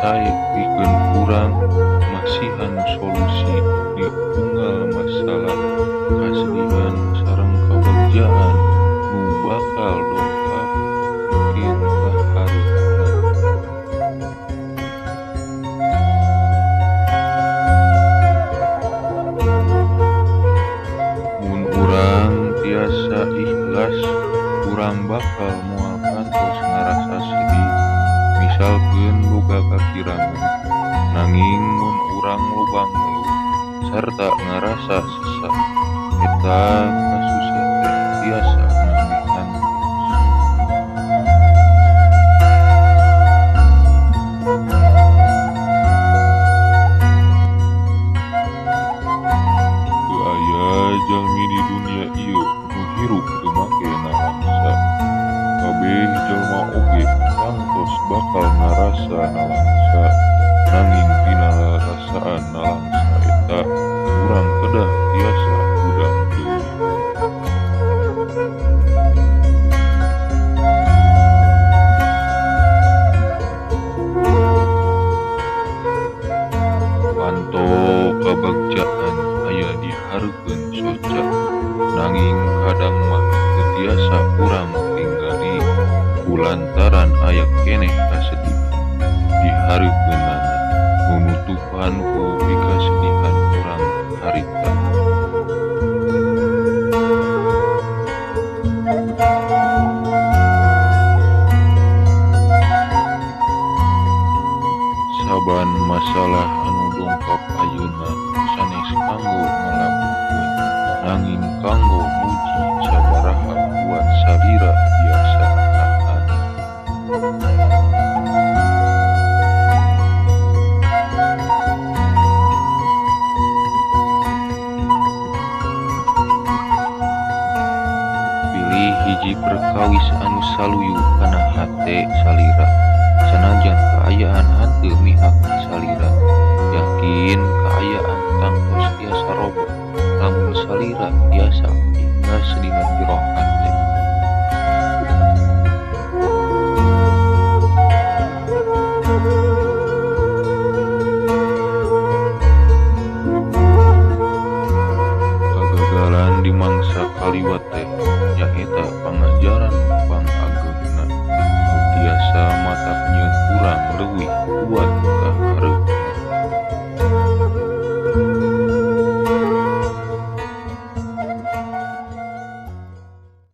sae pikeun urang masihan solusi di unggal masalah kasedihan sareng kabagjaan nu bakal dongkap pikeun ka hareupna. Mun urang tiasa ikhlas, urang bakal moal kantos ngarasa sedih misalkeun boga kakirangan. Nanging mun urang loba ngeluh sarta ngarasa sesah, eta kasusah teh tiasa nambihan terus. Teu aya jalmi di dunia ieu nu hirup teu make nalangsa. Kabeh jalma oge tangtos bakal ngarasa nalangsa. Nanging tina rasaan nalangsa eta urang kedah tiasa hudang deui. Panto kabagjaan aya di hareupeun soca, nanging kadang mah teu tiasa urang tinggali kulantaran aya keneh kasedihan di hareupeunana nu nutupan ku pikasedihan urang harita. Saban masalah anu dongkap ayeuna sanes kanggo ngalaburkeun, nanging kanggo nguji sabaraha kuat salira tiasa nahan. Pilih hiji perkawis anu saluyu kana hate salira, sanajan kaayaan henteu mihak ka salira. Yakin kaayaan tangtos tiasa robah lamun salira tiasa ikhlas dina jero hate. Kagagalan di mangsa kaliwat teh nyaeta